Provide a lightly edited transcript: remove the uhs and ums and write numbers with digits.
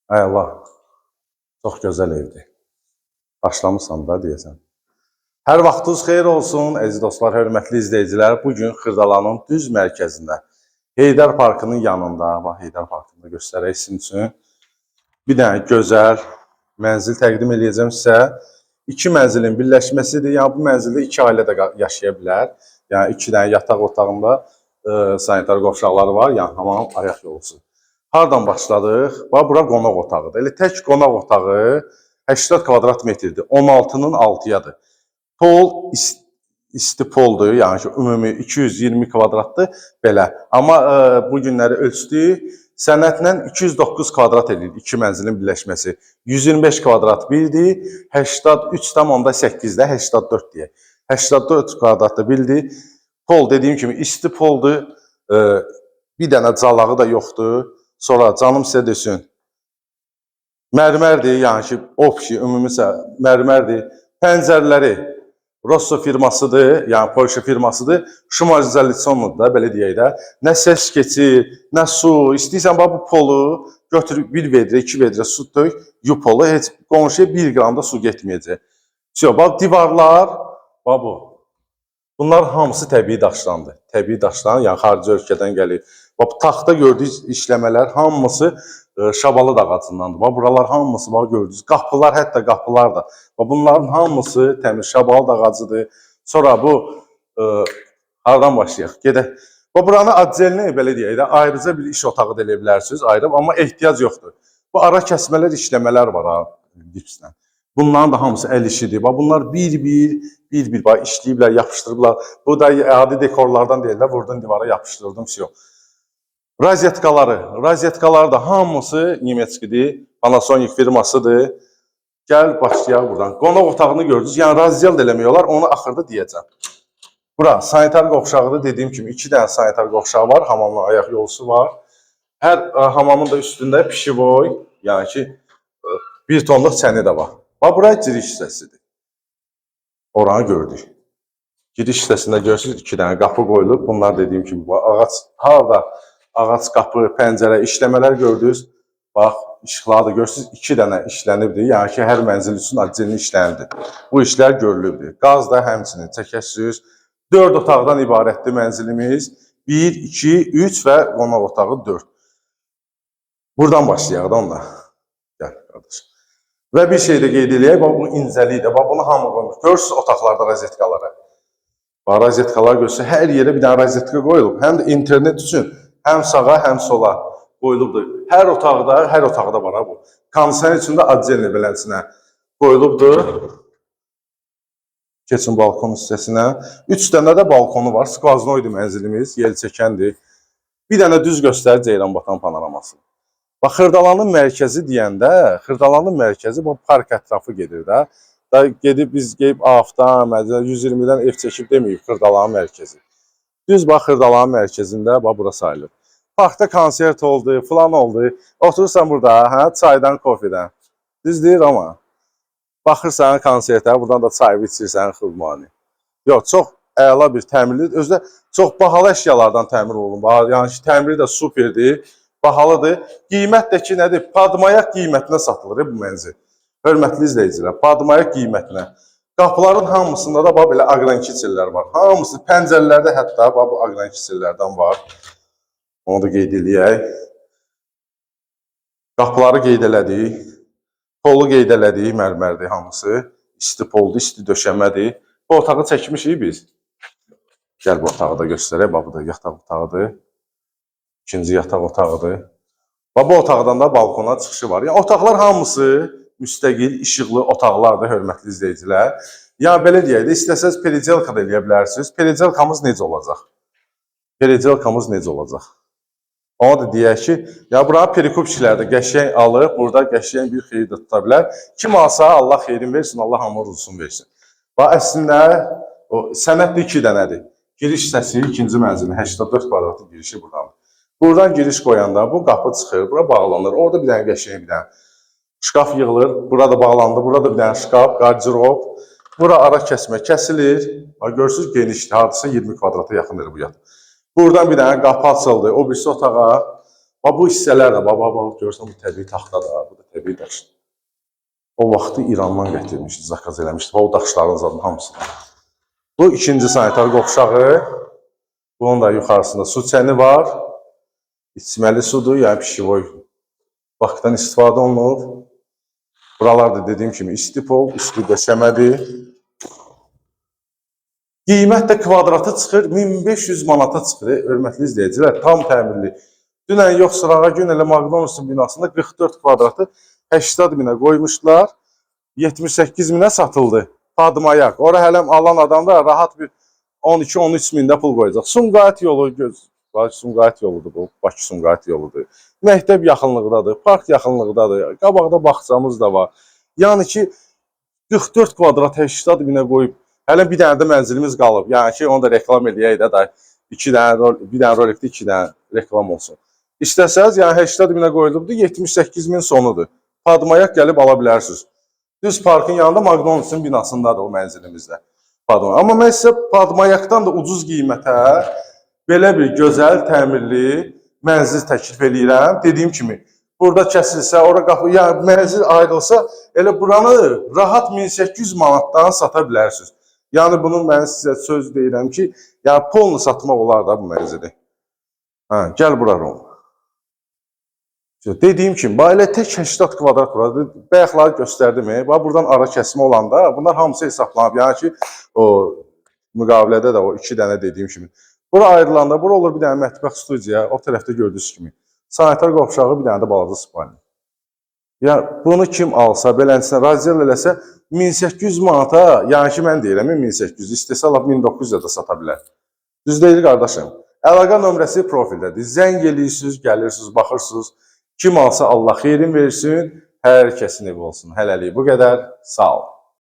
Ay Allah. Çox gözəl evdir. Başlamısan da deyəsən. Hər vaxtınız xeyir olsun, əziz dostlar, hörmətli izləyicilər. Bu gün Xırdalanın düz mərkəzində, Heydər Parkının yanında, bax Heydər Parkını da göstərək sizin üçün. Bir dənə gözəl mənzil təqdim eləyəcəm sizə. İki mənzilin birləşməsidir. Yəni bu mənzildə iki ailə də yaşaya bilər. Yəni iki dənə yataq otağında sanitar qovşaqları var, yəni hamam, ayaq yolusu. Hardan başladıq? Bax bura qonaq otağıdır. Elə tək qonaq otağı 80 kvadrat metrdir. 16-nın 6-yadır. Pol isti poldur, yəni ki, ümumi 220 kvadratdır belə. Amma bu günləri ölçdük. Sənədlə 209 kvadrat eləyir iki mənzilin birləşməsi. 125 kvadrat birdir, 83,8-də 84 deyək. 84 kvadratda bildi. Pol dediyim kimi isti poldur. Bir dənə calağı da yoxdur. Sonra canım sizə desin. Mərmərdir, yəni ki, общий, ümumisə mərmərdir. Pəncərələri Rosso firmasıdır, yəni Polşa firmasıdır. Шумоизоляционный da, belə deyək də. Nə səs keçir, nə su. İstəyirsən bax bu polu götür, bir vedrə, iki vedrə su tök, yu polu, heç qonşuya bir qram da su getməyəcək. Vsyo, bax divarlar, bax bu. Bunlar hamısı təbii daşdandır. Təbii daşdan, yəni xarici ölkədən gəlir. Bax bu taxta gördüyünüz işləmələr hamısı şabalıd ağacındandır. Bax buralar hamısı, bax gördünüz. Qapılar, hətta qapılar da. Bax bunların hamısı təmiz şabalıd ağacıdır. Sonra bu hardan başlayaq? Gedək. Bax buranı отдельно, belə deyək də, ayrıca bir iş otağı da eləyə bilərsiniz, ayırıb, amma ehtiyac yoxdur. Bu ara kəsmələr, işləmələr var ha, gipslə. Bunların da hamısı əl işidir. Bax bunlar bir-bir, bir-bir bax işləyiblər, yapışdırıblar. Bu da adi dekorlardan deyirlər. Vurdun divara, yapışdırdım, vsyo. Rozetkaları, rozetkalar da hamısı немецкий dir. Panasonic firmasıdır. Gəl başlayaq buradan. Qonaq otağını gördünüz. Yəni раздел də eləmək olar. Onu axırda deyəcəm. Bura sanitar qovşağıdır. Dediyim kimi iki dənə sanitar qovşağı var. Hamamla ayaq yolusu var. Hər hamamın da üstündə пищевой, yəni ki, 1 tonluq çəni də var. Bax bura giriş hissəsidir. Oranı gördük. Giriş hissəsində görürsünüz, iki dənə qapı qoyulub. Bunlar dediyim kimi bu ağac, harda ağac qapı, pəncərə işləmələr gördünüz. Bax, işıqları da görürsünüz, iki dənə işlənibdir. Yəni ki, hər mənzil üçün отдельно işlənibdir. Bu işlər görülübdür. Qaz da həmçinin çəkəsiniz. 4 otaqdan ibarətdir mənzilimiz. 1, 2, 3 və qonaq otağı 4. Buradan başlayaq da onda. Gəl qardaş. Və bir şey də qeyd eləyək, bax bu incəlikdir. Bax bunu hamı qoymur. Görürsünüz otaqlarda rozetkaları. Bax rozetkalar görürsünüz, hər yerə bir dənə rozetka qoyulub. Həm də internet üçün həm sağa, həm sola qoyulubdur. Hər otaqda var ha bu. Kondisioner üçün də отдельно beləsinə qoyulubdur. Keçin balkon hissəsinə. Üç dənə də balkonu var. Сквозной dur mənzilimiz, yel çəkəndir. Bir dənə düz göstər Ceyranbatan panoraması. Bax Xırdalanın mərkəzi deyəndə, Xırdalanın mərkəzi bu park ətrafı gedir də. Da gedib biz gedib AFdan, məsələn 120-dən ev çəkib deməyib Xırdalanın mərkəzi. Düz bax Xırdalanın mərkəzində bax bura sayılır. Parkda konsert oldu, falan oldu. Oturursan burada, hə, çaydan, kofedən. Düz deyir amma. Baxırsan konsertə, buradan da çay içirsən, xurmanı. Yox, çox əla bir təmirli. Özü də çox bahalı əşyalardan təmir olunub. Yəni ki, təmiri də superdir, bahalıdır. Qiymət də ki, nədir? Под Mayak qiymətinə satılır bu mənzil. Hörmətli izləyicilər, под Mayak qiymətinə. Qapıların hamısında da bax belə ограничитель lər var. Hamısı pəncərələrdə hətta bax bu ограничитель lərdən var. Onu da qeyd eləyək. Qapıları qeyd elədik. Polu qeyd elədik, mərmərdir hamısı. İsti poldur, isti döşəmədir. Bu otağı çəkmişik biz. Gəl bu otağı da göstərək. Bax bu da yataq otağıdır. İkinci yataq otağıdır. Bax bu otaqdan da balkona çıxışı var. Yəni otaqlar hamısı müstəqil, işıqlı otaqlardır, hörmətli izləyicilər. Ya belə deyək də, istəsəz переделка da eləyə bilərsiniz. Переделка mız necə olacaq? Переделка mız necə olacaq? Ona da deyək ki, ya bura перекупщик lər də qəşəng alıb, burada qəşəng bir xeyir də tuta bilər. Kim alsa Allah xeyrin versin, Allah hamı ruzusunu versin. Bax əslində o sənədli iki dənədir. Giriş hissəsi ikinci mənzilin 84 kvadratlı girişi burdandır. Buradan giriş qoyanda bu qapı çıxır, bura bağlanır. Orada bir dənə qəşəng bir dənə şkaf yığılır. Burada bağlandı. Burada bir dənə şkaf, qarderob. Bura ara kəsmə kəsilir. Bax görürsüz, genişdir. Hardasa 20 kvadrata yaxındır bu yataq. Buradan bir dənə qapı açıldı. O birisi otağa. Bax bu hissələr də, bax, bax, bax, görürsən bu təbii taxtadır, bu da təbii daşdır. O vaxtı İrandan gətirmişdi, zakaz eləmişdi. Bax, o daşların zadın hamısını. Bu ikinci sanitar qovşağı. Bunun da yuxarısında su çəni var. İçməli sudur, yəni pişivoy bakdan istifadə olunur. Buralar da dediyim kimi isti pol, üstü döşəmədir. Qiymət də kvadratı çıxır 1500 manata çıxır, hörmətli izləyicilər, tam təmirli. Dünən yox sırağa gün elə McDonald's-un binasında 44 kvadratı 80 minə qoymuşlar. 78 minə satıldı. Padmayak. Ora hələm alan adam da rahat bir 12-13 mində pul qoyacaq. Sumqayıt yolu göz. Bakı Sumqayıt yoludur bu. Bakı Sumqayıt yoludur. Məktəb yaxınlığındadır, park yaxınlığındadır. Qabaqda bağçamız da var. Yəni ki 44 kvadrat 80 minə qoyub hələ bir dənə də mənzilimiz qalıb. Yəni ki onu da reklam eləyək də da iki dənə bir dənə rolikdə iki dənə reklam olsun. İstəsəz, yəni 80 minə qoyulubdur, 78 min sonudur. Padmayak gəlib ala bilərsiniz. Düz parkın yanında McDonald's-ın binasındadır o mənzilimizdə. Padmayak. Amma mən sizə Padmayakdan da ucuz qiymətə belə bir gözəl, təmirli mənzil təklif eləyirəm. Dediyim kimi, burada kəsilsə, ora qapı, yəni mənzil ayrılsa, elə buranı rahat 1800 manatdan sata bilərsiniz. Yəni bunu mən sizə söz deyirəm ki, yəni polnu satmaq olar da bu mənzili. Hə, gəl bura Rom. Dediyim kimi, bax elə tək 80 kvadrat buradır. Bayaqları göstərdim. Bax buradan ara kəsmə olanda bunlar hamısı hesablanıb. Yəni ki, o müqavilədə də o iki dənə dediyim kimi. Bura ayrılanda bura olur bir dənə mətbəx studiya, o tərəfdə gördüyünüz kimi. Sanitar qovşağı, bir dənə də balaca spalni. Ya bunu kim alsa, beləsinə raziyyəl eləsə 1800 manata, yəni ki mən deyirəm 1800, istəsə lap 1900-ə də sata bilər. Düz deyil qardaşım. Əlaqə nömrəsi profildədir. Zəng eləyirsiniz, gəlirsiniz, baxırsınız. Kim alsa Allah xeyrin versin, hər kəsin evi olsun. Hələlik bu qədər. Sağ olun.